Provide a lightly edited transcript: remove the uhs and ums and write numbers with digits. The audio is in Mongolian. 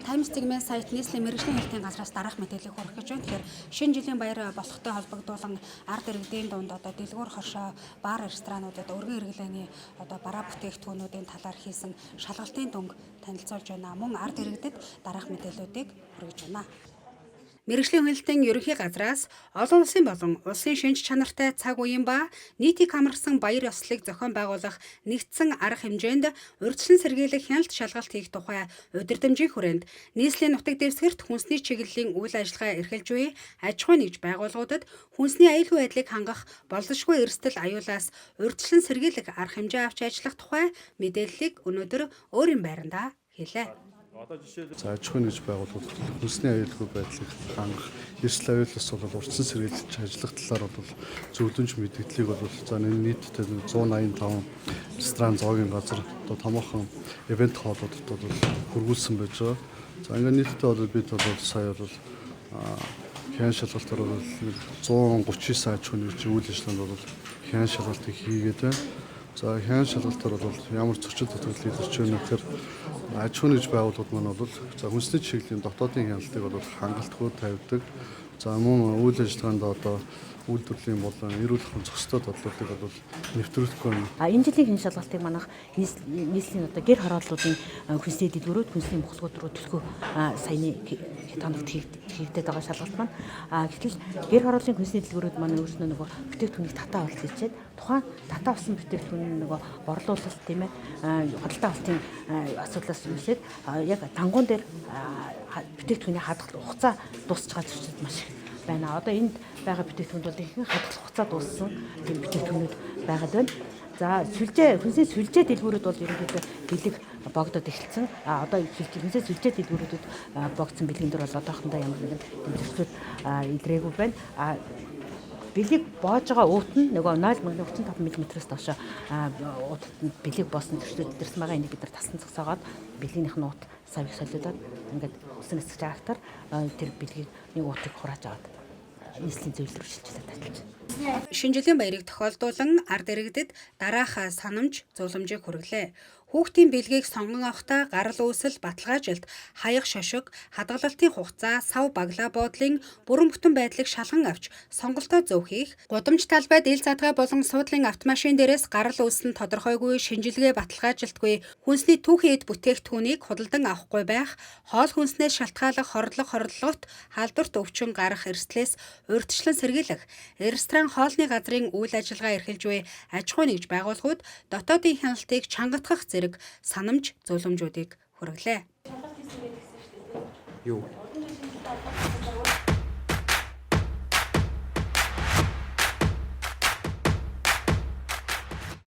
Times Segment сайт нийслэлийн мэргэжлийн хэлтийн газраас дараах мэдээллийг хүргэх гэж байна. Тэгэхээр шинэ жилийн баяр болохтой холбогдуулан ард иргэдийн дунд одоо дэлгүүр хоршоо, бар, ресторануудад өргөн эргэлээний одоо бараа бүтээгдэхүүнүүдийн талаар хийсэн шалгалтын дүнг танилцуулж байна. Мөн ард иргэдэд дараах мэдээллүүдийг хүргэж байна. Мэргэжлийн хөндлөлтийн ерөнхий газраас олон улсын болон улсын шинж чанартай цаг үеийн ба нийтийг хамарсан баяр ёслолыг зохион байгуулах нэгдсэн арга хэмжээнд урьдчилан сэргийлэх хяналт шалгалт хийх тухай удирдамжийн хүрээнд нийслэлийн нутаг дэвсгэрт хүнсний чиглэлийн үйл ажиллагаа эрхэлж буй аж ахуйн нэгж байгууллагуудад хүнсний аюулгүй байдлыг хангах болзошгүй эрсдэл аюулаас урьдчилан сэргийлэх арга хэмжээ авч ажиллах тухай мэдээллийг өнөөдөр өөрийн байрандаа хийлээ. За, аж ахуйн нэгж байгууллагууд хүнсний аюулгүй байдлыг хангах, эрсдэл аюулаас бол урьдчилан сэргийлж ажиллах талаар бол зөвлөмж мэдээллийг бол за нийтдээ 185 ресторан, зоогийн газар, одоо томоохон event хоолуудад бол хүргүүлсэн байж байгаа. За, ингээд нийтдээ бол бид бол сая бол хяналт шалгалтаар бол 139 аж ахуйн нэгж үйл ажиллагаанд бол хяналт шалгалтыг хийгээд байна. За, хяналт шалгалтаар бол ямар зөрчил дутагдал илэрч байна гэхээр аж ахуйн нэгж байгууллагууд маань бол за хүнсний чиглэлийн дотоодын хяналтыг бол хангалтгүй тавьдаг. За, мөн үйл ажиллагаанд одоо үйлдвэрлэлийн болон эрүүл ахуйн зохистой бодлуудыг бол нэвтрүүлэхгүй байна. А энэ жилийн хяналт шалгалтыг манайх нийслэлийн одоо гэр хорооллуудын хүнсний дэлгүүрүүд, хүнсний мухлагууд руу төлхөө саяны хэд хоногт хийгдээд байгаа шалгалт маань. А гэтэл гэр хорооллын хүнсний дэлгүүрүүд маань өөрснөө нөгөө бүтээгдэхүүнийг татаа авалт хийчихэд тухайн татаа авсан бүтээгдэхүүн нь нөгөө борлуулалт, тийм ээ, худалдаа авалтын асуудлаас үүсээд яг дангуун дээр бүтээгдэхүүний хадгалах хугацаа дуусч байгаа зөрчил маш их байна. Одоо энд байгаа бүтээгдэхүүнд бол ихэнх хадгалах хугацаа дууссан тийм бүтээгдэхүүнүүд байгаад байна. За, сүлжээ, хүнсний сүлжээ дэлгүүрүүд бол ерөнхийдөө бэлэг богдод эхэлсэн. А одоо хүнсний сүлжээ дэлгүүрүүдэд богдсон бэлгэн дээр бол одоохондоо ямар нэгэн зөрчил илрээгүй байна. А бэлэг боож байгаа уут нь нөгөө 0.35 мм-ээс доош уутад нь бэлэг боосон зөрчил илэрсэн байгаа. Энийг бид нар тасан зогсоогоод бэлгийнх нь уут савыг солиудаад ингээд усан эсгэж агтаар тэр бэлгийг нэг уутыг хурааж аваад нийслэлийн зөвлөл рүү шилжүүлээд ажиллаж байна. Шинэ жилийн баярыг тохиолдуулан ард иргэдэд дараах санамж зөвлөмжийг хүргэлээ. Хүүхдийн бэлгийг сонгон авахдаа гарал үүсэл, баталгаажилт, хаяг шошго, хадгалалтын хугацаа, сав баглаа буудлын бүрэн бүтэн байдлыг шалган авч сонголтоо зөв хийх, гудамж талбайд ил задгай болон суудлын автомашин дээрээс гарал үүсэл нь тодорхойгүй, шинжилгээ баталгаажилтгүй хүнсний түүхийн эд бүтээгдэхүүнийг худалдан авахгүй байх, хоол хүнснээс шалтгааллах хорлог, хорлолт, халдварт өвчин гарах эрсдлээс урьдчилан сэргийлэх, ресторан, хоолны газрын үйл ажиллагаа эрхэлж буй аж ахуйн нэгж байгууллагууд дотоодын хяналтыг чангатгах зэрэг санамж зөвлөмжүүдийг хүргэлээ. Юу?